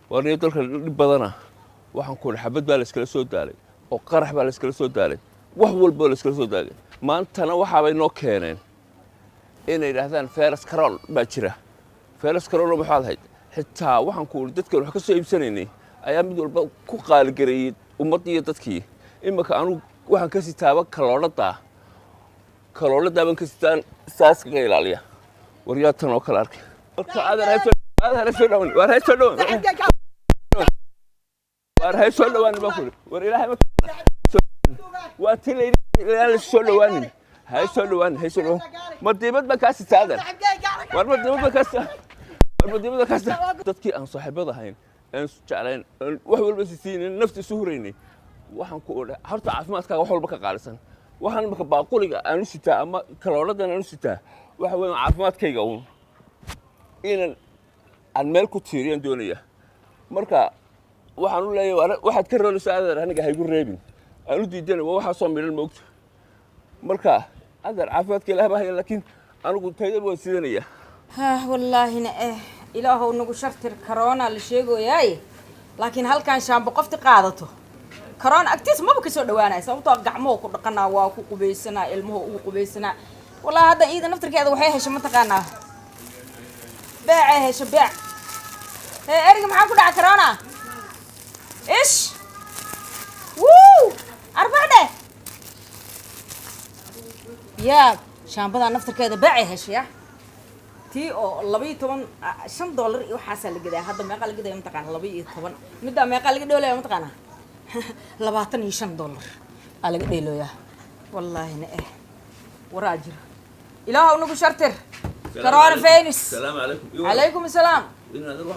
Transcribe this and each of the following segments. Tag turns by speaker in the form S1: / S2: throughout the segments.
S1: Waa niyo dalka dhib badana. Waxaan ku idhi, xabad baa la iskala soo daalay oo qarax baa la iskala soo daalay, wax walba la iskala soo daalay. Maantana waxaabay noo keeneen inay yidhaahdaan virus corona baa jira. Virus corona maxaad ahayd? Xitaa waxaan ku idhi, dadkan wax ka soo iibsanaynay ayaa mid walba ku qaaligareeyey ummaddii iyo dadkii. Imika anugu waxaan ka sitaaba kaloodhadaa, kaloodhadaa baan ka sitaan, saas kaga ilaaliya. Waryaa, tan oo kale arkay. Marka adeer, hay soo dhawaan, waar hay soo dhawaan, waar hay soo dhawaanin baan ku idhi. War Ilaahay ma waa ti layidhi la soo dhawaanin. Hay soo dhawaanin, hay soo dhawaan. Ma diibad baan kaa sitaa, adeer? War ma diibad baan kaa sitaa? War ma diibad baan kaa sitaa? Dadkii aan saaxiibada ahayn, aan jeclayn, aan wax walba sisiinin, nafta isu huraynay, waxaan ku odha, horta caafimaadkaaga wax walba ka qaalisan. Waxaan imika baaquliga aan u sitaa ama kalooladan aan u sitaa waxa weeyaan caafimaadkayga uun inan aan meel ku tiiriyaan doonaya. Marka waxaan u leeyahay, waxaad ka roonaysaa, adeer, aniga haygu reebin. Aan u diidana waa waxaasoo midhan, moogta. Marka adeer, caafimaadka Ilaah baa haya, laakiin anigu taydaba waan sidanaya.
S2: Hah, wallaahina Ilaahow nagu shartir. Corona la sheegoyaay, laakiin halkan shaambo qofti qaadato corona agtiis maba kasoo dhawaanaya, sababtoo gacmuhu ku dhaqanaa, waa ku qubaysanaa, ilmuhu ugu qubaysanaa. Wallahi hadda iida naftirkeeda waxay heshay, mataqaanaa, beecay hesho, beec. Hee, eriga maxaa ku dhaca? Corona ish wuu arbacdhe. Yaa, shaambadaa naftirkeeda beecay heshay. Ya, tii oo 12 $5 iyo waxaasaa la gadaa, hadda meeqaa la gadaya, mataqaana? 12. Middaa meeqaa laga dhoolaya, mataqaana? $25 aa laga dheelooyaa. Wallaahina waraa jira. Ilaahow nagu shartir corona virus.
S1: Salaamu calaykum.
S2: Calaykum asalaam.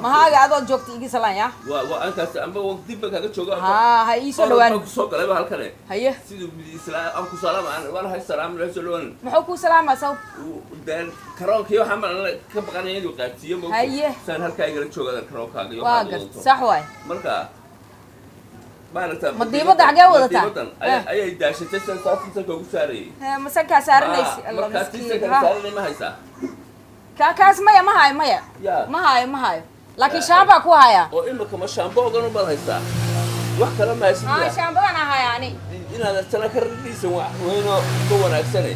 S2: Mahaaga adoo joogta igi salaan ya.
S1: Waa ankaas amba dib baan kaaga jooga.
S2: Haa, ha iisoo dhawaan.
S1: Ku soo galayba halkane.
S2: Haye.
S1: Siduu isla aan ku salaam, waan hay salaam, hay soo dhawaan.
S2: Muxuu kuu salaamaa saw?
S1: Deen karoonkii waxaan baan ka baqanaya inuu qaadsiiyo, moogta.
S2: Haye.
S1: Saan halkaa igala joogadan karoonkaaga iyo
S2: waa
S1: waxaad
S2: gart
S1: wadato.
S2: Sax waay.
S1: Marka maaragta.
S2: Madiibadda xagee wadataa?
S1: Madiibadan ayay daashatay, saan saas sanka ugu saarayay.
S2: Masankaa saaranaysi? Alla.
S1: Markaa tii
S2: miskiin
S1: sanka
S2: ha.
S1: saaranay ma haysaa?
S2: Ka kaas maya, ma hayo, maya.
S1: Ya.
S2: Ma hayo, ma hayo, laakiin shaambaa ku hayaa.
S1: Oo imika ma shaamboogan ubaad haysaa? Wax kale ma haysid?
S2: Haa.
S1: Ya.
S2: Shaambadan ahayaa ani.
S1: Inaad tana ka radhiisan wax weynoo ka wanaagsane,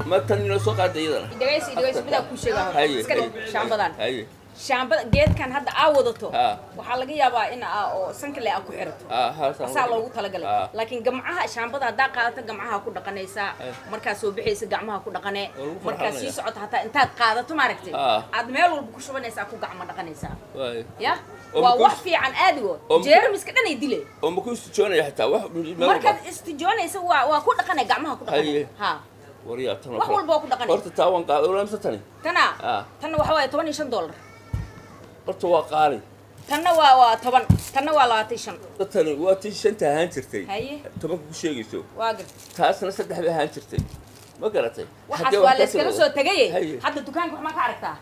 S1: ma tan inoo soo qaada iyadana.
S2: Idhagaysi, idhagaysi, midaa kuu sheegaa hore.
S1: Haye.
S2: Iska dhig shaambadan.
S1: Haye.
S2: Shaambada geedkan hadda aa wadato, waxaa laga yaabaa in aa oo sanka le aa ku xirato.
S1: Ha ha
S2: Asaa loogu talagalay, laakiin gamcaha shaambada haddaa qaadato, gamcaha ku dhaqanaysaa. Markaa soo bixaysa, gacmaha ku dhaqanee.
S1: Waa lagu
S2: Markaa sii
S1: farxanaya.
S2: socota, hataa intaad qaadato, maaragtay, aad meel walba ku shubanaysaa, ku gacmo dhaqanaysaa.
S1: Waay.
S2: Ya.
S1: Oo
S2: waa
S1: maku-
S2: wax fiican aadigo.
S1: oo
S2: Jeermiska dhan ay dile.
S1: Oo ma ku istijoonaya xitaa wax meel walba?
S2: Markaad istijoonaysa, waa ku dhaqanay, gacmaha ku dhaqanay.
S1: Haye.
S2: Ha.
S1: Waryaa, tan oo
S2: Wax
S1: kale.
S2: walba waa ku dhaqanay.
S1: Horta taa waan qaaday wala mise tani?
S2: Tana. Tanna waxa waaye $15.
S1: Horta waa qaali.
S2: Tanna waa 10, tanna waa 25.
S1: Tani waa tii shanta ahaan jirtay.
S2: Haye.
S1: 10-ka ku sheegayso.
S2: Waa garta.
S1: Taasna saddex bay ahaan jirtay, ma garatay?
S2: Waxaas
S1: Haddii
S2: waa
S1: wax
S2: la
S1: ka
S2: iskala
S1: soo
S2: soo tegaye.
S1: Haye.
S2: Hadda dukaanka wax maa ka aragtaa?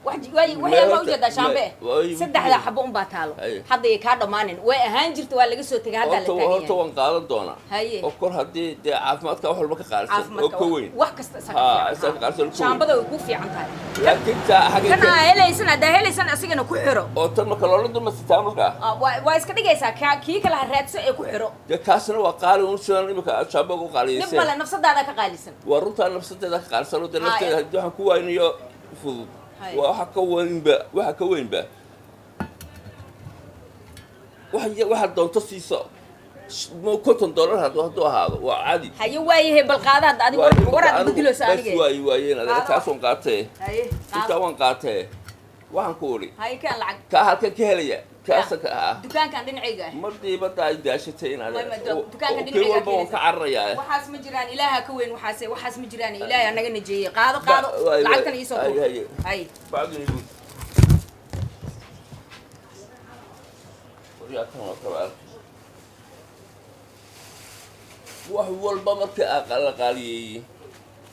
S2: Wax waxyaal maa ujeedaa shaambe? Saddexdaa xabo unbaa taalo.
S1: Haye.
S2: Hadda yay kaa dhammaanin. Way ahaan jirta, waa laga soo tegay, haddaa la
S1: Horta
S2: taagan
S1: horta
S2: yahay.
S1: waan qaadan doonaa.
S2: Haye.
S1: Oo kor haddii dee caafimaadka wax walba ka qaalisan oo
S2: Caafimaadka
S1: ka weyn.
S2: wax kasta isaga
S1: Ha,
S2: fiican.
S1: isaga qaalisan oo ka weyn.
S2: Shaambada way kuu fiican tahay.
S1: Laakiin taa xagga
S2: Kan aa helaysan, haddaa helaysan, asigana ku xiro.
S1: Oo tan marka loola dulma sitaa markaa?
S2: Ah, waa iska dhigaysaa, ka kii kale ha raadso ee ku xiro.
S1: Dee kaasna waa qaali un, sidan imika aad shaamboga u
S2: Dhib
S1: qaaliyeyseen.
S2: male, nafsadaada ka qaalisan.
S1: Waa runtaa, nafsadeeda ka qaalisan oo dee nafteeda haddii waxaan ku waynayo fudud.
S2: Haye.
S1: Waa waxa ka weynba, waxa ka weynba waxaad doonto siiso, $50 hadduu ahaado waa caadi.
S2: Haye, waayahay, bal qaada hadda adiga. Waraad igu dilaysa
S1: bas
S2: aniga.
S1: Waayi waayeen adeer.
S2: Qaado.
S1: Taas waan qaatee.
S2: Haye.
S1: Intaa
S2: Qaado.
S1: waan qaatee, waxaan ku idhi.
S2: Haye, kaan lacag.
S1: Kaa halkan ka helaya kaasa ka ah.
S2: Dukaankan dhinacayga ah.
S1: Mardiibadda ay daashatay in adeer.
S2: Ma- dukaanka
S1: oo kii
S2: dhinacayga
S1: walba waan ka
S2: keenaysa.
S1: cararayaa.
S2: Waxaas ma jiraan, Ilaaha ka weyn. Waxaas ma jiraan, Ilaahay anaga najeeyey. Qaado, qaado.
S1: Waay, waay.
S2: Lacagtana iisoo
S1: Haye,
S2: tuur.
S1: haye.
S2: Haye.
S1: Bacdun igu waryaa, tan oo kale ark. Wax walba markii aa la qaaliyeeyey,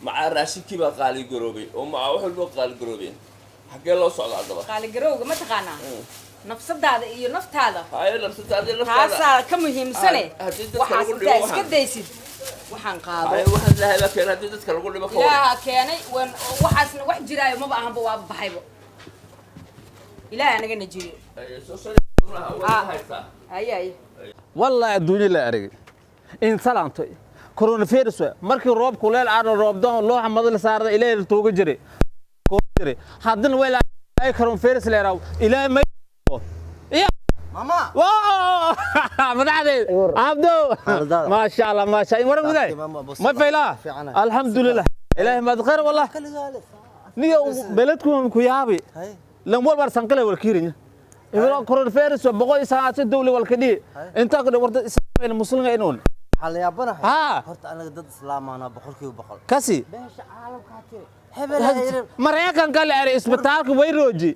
S1: macaa raashinkii baa qaali garoobay oo macaa wax walba qaali garoobeen. Xaggee loo socda haddaba?
S2: Qaaligarowga ma taqaanaa? Nafsadaada iyo naftaada.
S1: Haye, nafsadaada iyo naftaada.
S2: Taasaa ka muhiimsane.
S1: Haddii dadka
S2: Waxaas
S1: lagu dhibo
S2: intaa iska
S1: waxaan.
S2: daysid, waxaan qaado.
S1: Haye, waxaan Ilaahay baa keenay, haddii dadka lagu dhibo ka waran?
S2: Ilaaha keenay. Waxaasna wax jiraayo maba ahanba, waa baxaybo. Ilaahay anaga najiyo.
S1: Waa haysaa.
S2: Haye, haye.
S3: Wallahi adduunya la aragay in salaantay coronavirus waay. Markii roob kuleel aadho, roobdoon looxa madal saarda, Ilaahay la tooga jiray jiray. Haddana way ay coronavirus leeraw, Ilaahay ma ya.
S4: Mama.
S3: Waa madaxdeed Abdo.
S4: Xaaladaada.
S3: Maasha Allah, maasha Allah, waran guday.
S4: Mama, bos.
S3: Ma faylaa?
S4: Fiicanahay.
S3: Alxamdulilah, Ilaahay maad khayr wallah. Niyo beledku ku yaabi.
S4: Hay.
S3: Lan walbar sanqale wal kiirinya ibro coronavirus waa 190 dawli wal kadhi inta ku warda Islaam muslimka inuun.
S4: Waxaa la yaabanahay.
S3: Haa.
S4: Horta anaga dad islaamaana 100%.
S3: Kasi.
S4: Beesha caalamkaa tiri. Hebel ha irin.
S3: Maraykanka la eray, isbitaalka way rooji,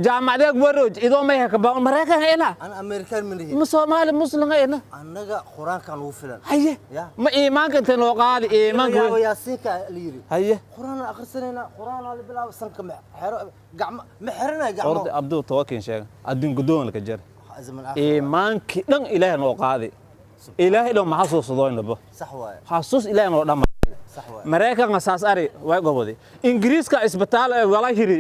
S3: jaamacadeeg way rooji, idoo may haka baa Maraykanka ina.
S4: Ana Amerikaan ma nihin.
S3: Ma Soomaali muslimka ina.
S4: Annaga Qur-aankaan ugu filan.
S3: Haye.
S4: Ya.
S3: Ma iimaanka intee noo qaadi iimaanka?
S4: Yaabo Yaasiinka la yidhi.
S3: Haye.
S4: Qur-aan akhrisanaynaa, Qur-aanaa la bilaabo, sanka ma xero, gacmo ma xeranayo gacmo.
S3: Horta Abduu tawakin sheega adduunka doonka jar.
S4: Zaman aakhir.
S3: Iimaankii dhan Ilaahay noo qaadi, Ilaahay dhan ma xasuusadoynaba.
S4: Sax waaye.
S3: Xasuus Ilaahay noo dhamma.
S4: Sax waaye.
S3: Maraykanka saas ari way gobodi, Ingiriiska isbitaal ee wala hiri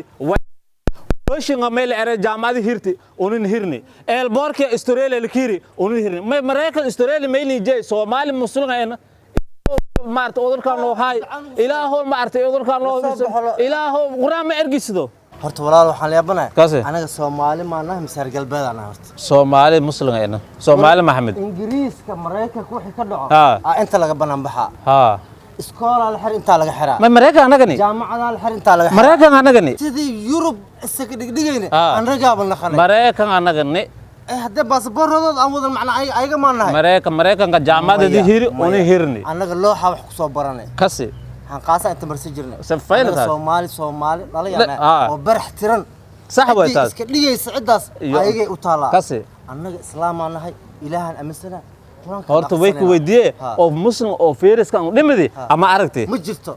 S3: washinga meel ere, jaamacada hirti unin hirni, eelboorka Australia la kiri unin hirni, may Maraykan Australia mayli jey Soomaali muslimka ena maarta udurkaan noo haay, Ilaahow maartay udurkaan noo.
S4: Lasoo baxo.
S3: Ilaahow Quraan ma ergisido.
S4: Horta walaal, waxaan la yaabanahay.
S3: Kaasi.
S4: Anaga Soomaali maa nahay mise reer galbeed nahay horta?
S3: Soomaali muslimka ena, Soomaali Maxamed.
S4: Ingiriiska, Maraykanka wixii ka dhaco.
S3: Haa.
S4: Aa inta laga banaan baxaa.
S3: Ha.
S4: Iskoolaa la xir, intaa laga xiraa.
S3: Ma Maraykan anagani?
S4: Jaamacadaa la xir, intaa laga xiraa.
S3: Maraykan anagani?
S4: Sidii Yurub isaga dhigdhigayna.
S3: Haa.
S4: Annagaaba naqanay.
S3: Maraykan anagani?
S4: Eh, haddee baasaboorradooda aan wadan macnaa ayaga maa nahay.
S3: Maraykan, Maraykanka jaamacadii hiri
S4: Maya.
S3: uni hirni.
S4: Annaga looxa wax ku soo baranay.
S3: Kasi.
S4: Hanqaasa inta marsi jirnay.
S3: Safayna
S4: Annaga
S3: taas.
S4: Soomaali, Soomaali dhalayana
S3: Haa.
S4: oo barax tiran.
S3: Sax waay
S4: Ciddii
S3: taas.
S4: iska dhigaysa ciddaas ayagay u taallaa.
S3: Kasi.
S4: Annaga islaamaa nahay, Ilaahaan aaminsana, Qur-aankaan
S3: Horta way ku
S4: akhrisanayna.
S3: weydiiye
S4: Haa.
S3: oo muslim oo fayraska u dhimidi ama aragtay?
S4: Ma jirto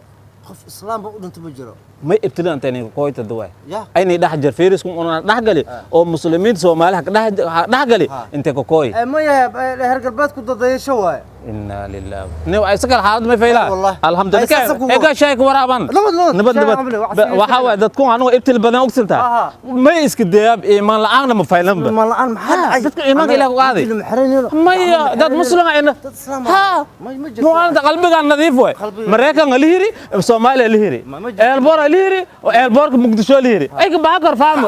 S4: qof islaamba u dhinto, ma jiro.
S3: Ma ibtilaan tani koyta duway.
S4: Ya.
S3: Aynay dhex jir fayrasku una dhex gali oo muslimiinta Soomaaliha ka dhex gali
S4: Ha.
S3: intee ka kooy.
S4: Eh, maya, reer galbeedku dadayasho waaye.
S3: Inna lillahi ni ay sakal xaalad ma fayla.
S4: Wallahi.
S3: Alxamdulillah.
S4: Ay, saas ku
S3: Ee ka sheek waraaban.
S4: Nabad, nabad.
S3: Nabad.
S4: Sheeg
S3: Nabad.
S4: amle, wax sii
S3: Waxa waay dadku anigu ibtil badan ogsantaa.
S4: Aha.
S3: Ma iska dayaab iimaan la'aanna ma faylanba.
S4: Iimaan la'aan maxaa dhacay?
S3: Dadka iimaanka Ilaah ku qaaday.
S4: Annaga xiranayno.
S3: Maya dad muslim ayna.
S4: Dad islaam
S3: ha.
S4: ma jirto.
S3: Muwaadin qalbiga nadiif way.
S4: Qalbiga-
S3: Maraykanka la hiri, Soomaaliya la hiri,
S4: Ma jirto.
S3: eelboor la hiri oo eelboorka Muqdisho la hiri ay ka baa kor faamo.